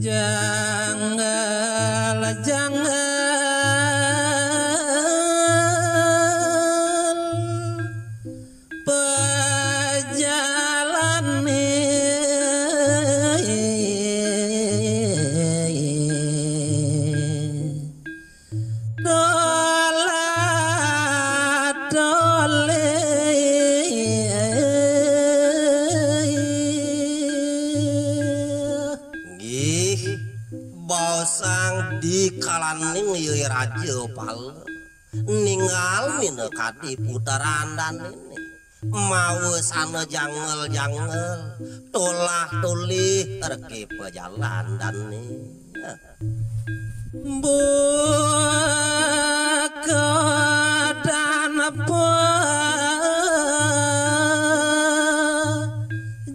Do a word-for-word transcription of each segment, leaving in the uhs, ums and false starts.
Janggal, janggal pejalan ni. Dola, dole. Nggih, baosang dikalaning Yai Raja Pala. Ninggal minakadi puteran daniné. Mawasana jangel-jangel, tolah-tolih reke pejalan daniné. Buka dan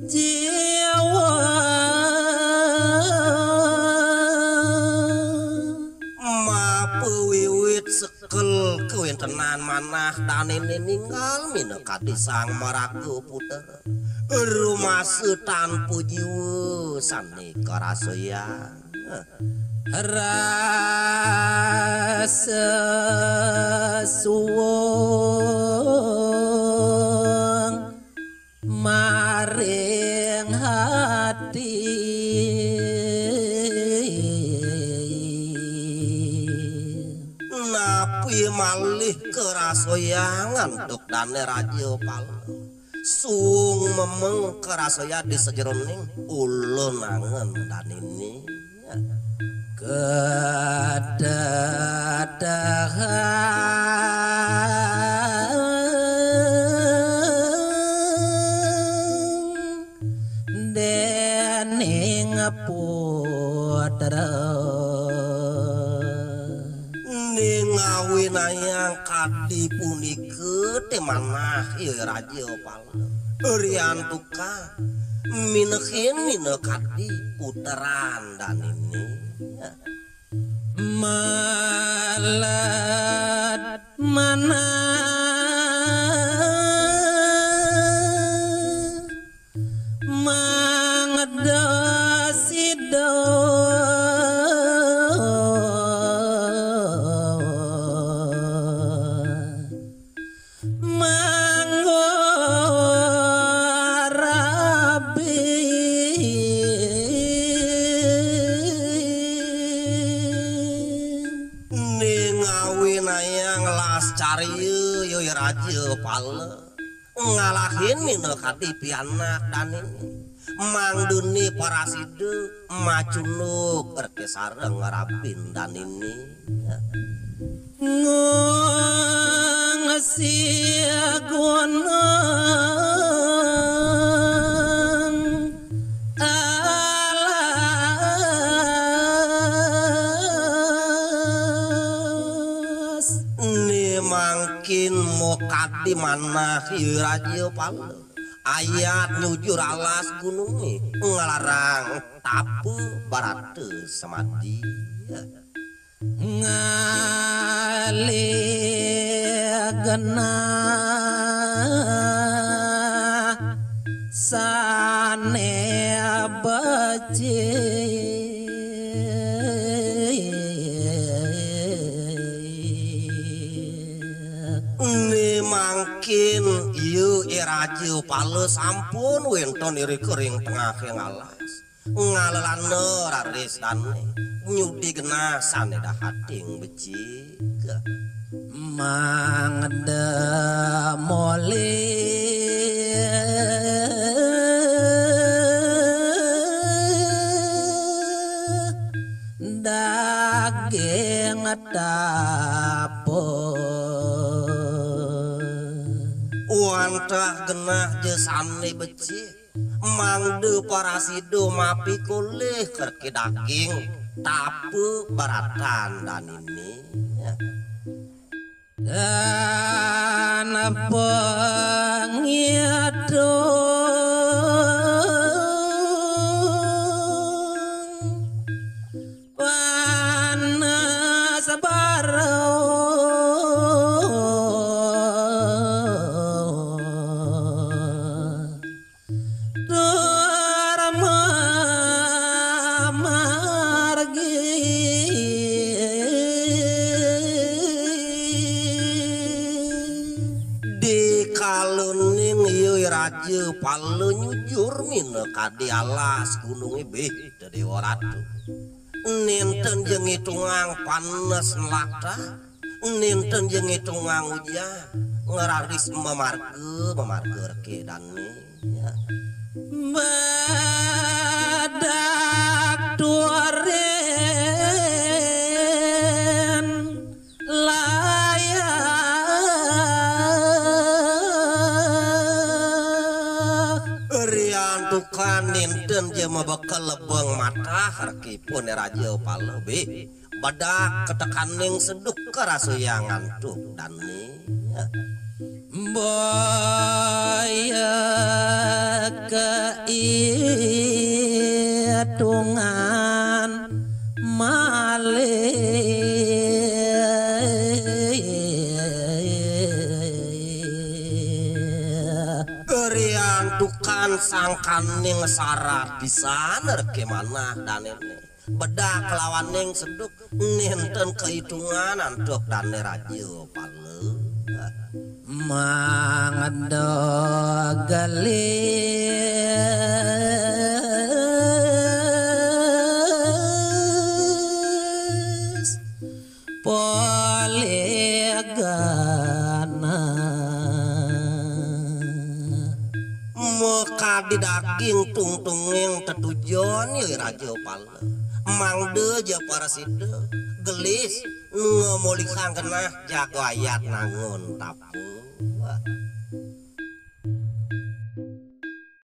jiwa. Mapawiwit sekel kawéntenan manah daniné ninggal minakadi sang maraga putra. Rumasa tanpa jiwa sané karasayang. Rasa suwung maring ati. Napi malih karasayang antuk dané Raja Pala. Suwung memeng karasayang di sajeroning ulun angen daniné. Kadadahang dening putra. Ning awinayang kadi punika té manah Yai Raja Pala. Riantukan minehin minakadi puteran daniné. Malat manah mangda sida manggo rabi. Ning awinayang las carya Yai Raja Pala ngalahin minakadi pianak daniné. Mangdané parasida macunduk reke sareng rabin daniné. Ngungsi gunung alas. Né mangkin makadi manah Yai Raja Pala. Ayat nyujur alas gunungé nglarang tapa barata samadi. Ngalih genah sané becik. Né mangkin iya, Yai Raja Pala, sampun wénten irika ring tengahing alas. Ngalelana raris dané nyudi genah sané dahating becik. Mangda molih daging tapa. Wantah genah ja sané becik. Mangda parasida mapikolih kerke daging tapa baratan daniné. Dan pangidung Pala nyujur mina kadi alas gununge bih, Déwa Ratu. Nénten ja ngitungang panes nlata, nénten ja ngitungang ujan, ngraris mamarga, mamarga reke dané. Ya. Bedak turin layah. Riantukan nénten ja mabekel lebeng matah, rekipun Raja Pala bih. Bedak ketekaning seduk karasuyang antuk dané. Boya kaitungan malih. Riantukan sangkaning sarat pisan reke manah dané. Bedak kelawaning seduk nénten kaitungan antuk dané Raja Pala. Mangda gelis polih ganah. Makadi daging tungtunging tetujon ya Raja Pala. Mangda ja prasida gelis ngamolihang genah jaga ayat nangun tapu.